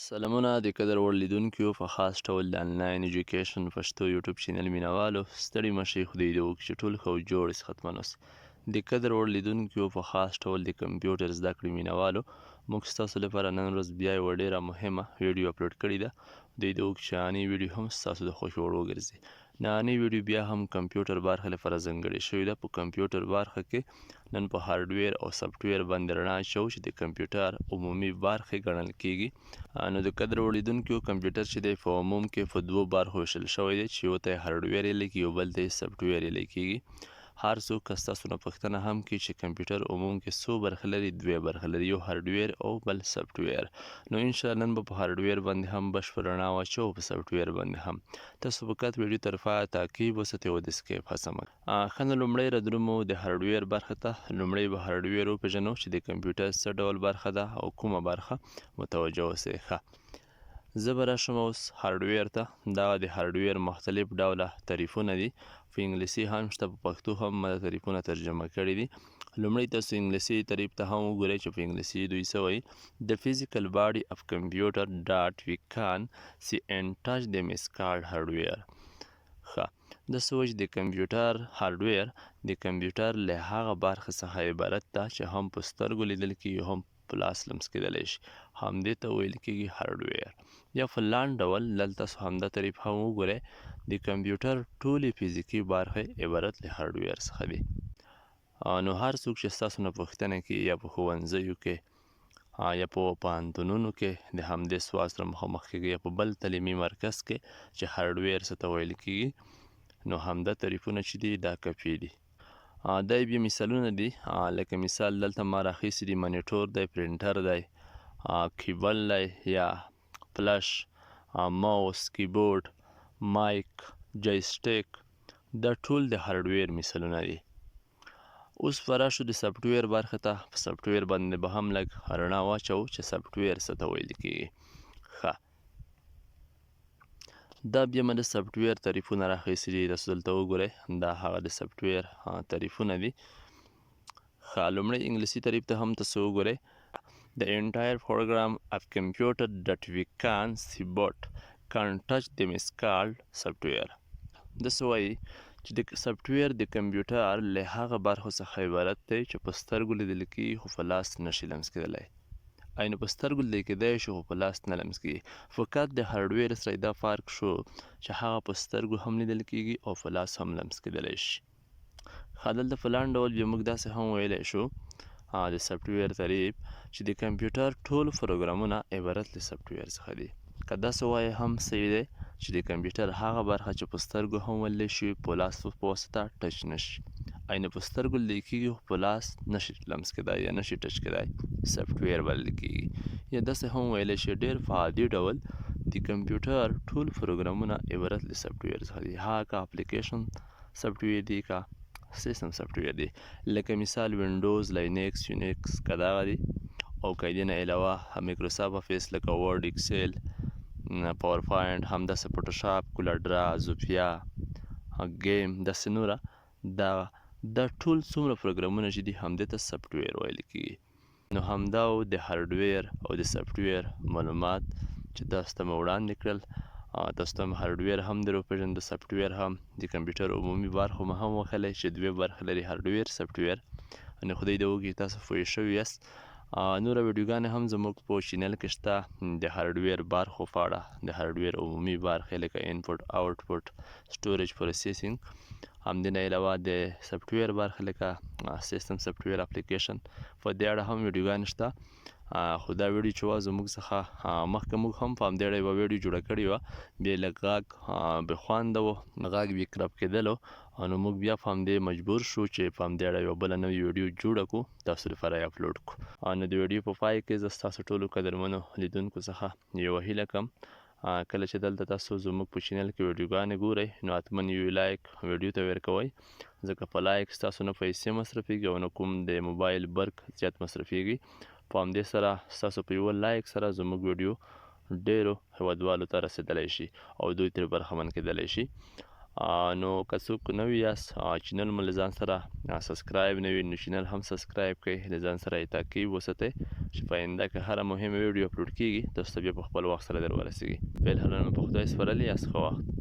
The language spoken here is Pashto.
سلامونه د قدر وړ لیدونکیو، په خاص ډول د انلاین ایجوکیشن پښتو یوټیوب چینل مینوالو، ستړي مشي. خدای دې وکړي چې ټول ښه او جوړ، صحتمند اوسئ. د قدر وړ لیدونکیو، په خاص ډول د کمپیوټر زده کړې مینوالو، موږ ستاسو لپاره نن ورځ بیا یوه ډیره مهمه ویډیو اپلوډ کړې ده. خدای دې وکړي چې ننۍ ویډیو هم ستاسو د خوښې وړ وګرځي. ننۍ ویډیو بیا هم کمپیوټر برخې لپاره ځانګړې شوې ده. په کمپیوټر برخه کې نن په هارډویر او سافټویر باندې رڼا اچوو چې د کمپیوټر عمومي برخې ګڼل کیږي. نو د قدر وړ لیدونکیو، کمپیوټر چې دی، په عموم کې په دوو برخو ویشل شوی دی چې یو ته هارډویر ویل کیږي او بل ته سافټویر ویل کیږي. هر څوک که ستاسو نه پوښتنه هم کوي چې کمپیوټر عموم کې څو برخې لري، دوې برخې لري، یو هارډویر او بل سافټویر. نو انشاءالله نن به په هارډویر باندې هم بشپړ رڼا واچوو، په سافټویر باندې هم. تاسو فقط ویډیو تر پایه تعقیب وساتئ او د skip هڅه مه. ښه، نو لومړی رادرومو د هارډویر برخې ته. لومړی به هارډویر وپېژنو چې د کمپیوټر څه ډول برخه ده او کومه برخه. متوجه اوسئ. ښه، زه به راشم اوس هارډویر ته. دا د هارډویر مختلف ډوله تعریفونه دي. په انګلیسي هم شته، په پښتو هم ما تعریفونه ترجمه کړي دي. لومړی تاسو انګلیسي تعریف ته هم وګورئ چې په انګلیسي دوی څه وایي: The physical body of computer that we can see and touch them is called hardware. ښه، د سوچ د کمپیوټر هارډویر د کمپیوټر له هغه برخې څخه عبارت ده چې هم په سترګو لیدل کیږي، هم په لاس لمس کېدلی شي. همدې ته ویل کیږي هارډویر. یا په لاند ډول دلته تاسو همدا تعریف هم وګورئ: د کمپیوټر ټولې فزیکي برخې عبارت له هارډویر څخه دي. نو هر څوک چې ستاسو نه پوښتنه کوي، یا په ښوونځیو کې یا په پوهنتونونو کې د همدې سوال سره مخامخ کېږي، یا په بل تعلیمي مرکز کې چې هارډویر څه ته ویل کیږي، نو همدا تعریفونه چې دي، دا کافي دي. دا بیا مثالونه دي، لکه مثال دلته ما راخیستي دي: مانیټور دی، پرنټر دی، کیبل دی یا فلش، ماوس، کیبورډ، مایک، جایسټیک، دا ټول د هارډویر مثالونه دي. اوس به راشو د سافټویر برخې ته. په سافټویر باندې به هم لږ رڼا واچوو چې سافټویر څه ته ویل کیږي. ښه، دا بیا مې د سافټویر تعریفونه راخیستي دي. تاسو دلته وګورئ، دا هغه د سافټویر تعریفونه دي. ښه، لومړی انګلیسي تعریف ته هم تاسو وګورئ: The entire program of computer that we can see but can't touch them is called software. داسې وایي چې د سافټویر د کمپیوټر له هغه برخو څخه عبارت دی چې په سترګو لیدل کیږي خو په لاس نشي لمس کېدلی. عین په سترګو لیدل کېدای شي خو په لاس نه لمس کیږي. فقط د هارډویر سره دا فرق شو چې هغه په سترګو هم لیدل کیږي او په لاس هم لمس کېدلی شي. ښه، دلته په لاند ډول بیا موږ داسې هم ویلی شو د سافټویر تعریف چې د کمپیوټر ټول پروګرامونه عبارت له سافټویر څخه دي. که داسې وایې هم صحیح دی چې د کمپیوټر هغه برخه چې په سترګو هم ولیدل شي، په لاس په واسطه touch نشي، عین په سترګو لیدل کیږي خو په لاس نشي لمس کېدای یا نشي touch کېدای، سافټویر بلل کیږي. یا داسې هم ویلی شي، ډېر په عادي ډول د کمپیوټر ټول پروګرامونه عبارت له سافټویر څخه دي، هغه که اپلیکیشن سافټویر دی که سیستم سافټویر دی، لکه مثال وینډوز، لاینکس، یونیکس که دغه دي، او که دې نه علاوه مایکروسافټ افیس لکه ورډ، اکسل، پاورپوینټ، همداسې فوټوشاپ، کورلډرا، زوفیا، ګیم، داسې نوره. دا ټول څومره پروګرامونه چې دي، همدې ته سافټویر ویل کیږي. نو همدا و د هارډویر او د سافټویر معلومات چې تاسو ته مې وړاندې کړل. تاسو ته هارډویر هم در وپېژند، سافټویر هم. د کمپیوټر عمومي برخو مو هم وښیلې چې دوې برخې لري، هارډویر، سافټویر. نو خدای دې وکړي تاسو پوه شوي یاست. نوره ویډیوګانې هم زموږ په چینل کې شته د هارډویر برخو په اړه، د هارډویر عمومي برخې لکه input، output، storage، processing، همدې نه علاوه د سافټویر برخې لکه سیستم سافټویر، اپلیکیشن، په دې اړه هم ویډیوګانې شته. خو دا ویډیو چې وه زموږ څخه مخکې موږ هم په همدې اړه یوه ویډیو جوړه کړې وه، بیا لږ غږ بې خونده و، غږ بې کرپ کېدلو، نو موږ بیا په همدې مجبور شو چې په همدې اړه یوه بله نوې ویډیو جوړه کړو، تاسو لپاره یې اپلوډ کړو. نو د ویډیو په پای کې زه ستاسو ټولو قدرمنو لیدونکو څخه یوه هیله کوم: کله چې دلته تاسو زموږ په چینل کې ویډیوګانې ګورئ، نو حتما یو لایک ویډیو ته ورکوئ، ځکه په لایک ستاسو نه پیسې مصرفیږي او نه کوم د موبایل برق زیات مصرفیږي. په همدې سره ستاسو په یوه لایک سره زموږ ویډیو ډیرو هیوادوالو ته رسېدلی شي او دوی ترې برخمن کېدلی شي. نو که څوک نوي یاست، چینل مو له ځان سره subscribe نه وي، نو چینل هم subscribe کړئ، له ځان سره یې تعقیب وساتئ چې په آینده کې هره مهمه ویډیو اپلوډ کیږي، تاسو ته بیا په خپل وخت سره در ورسیږي. فعل نن په خدای سپارلي یاست. ښه وخت.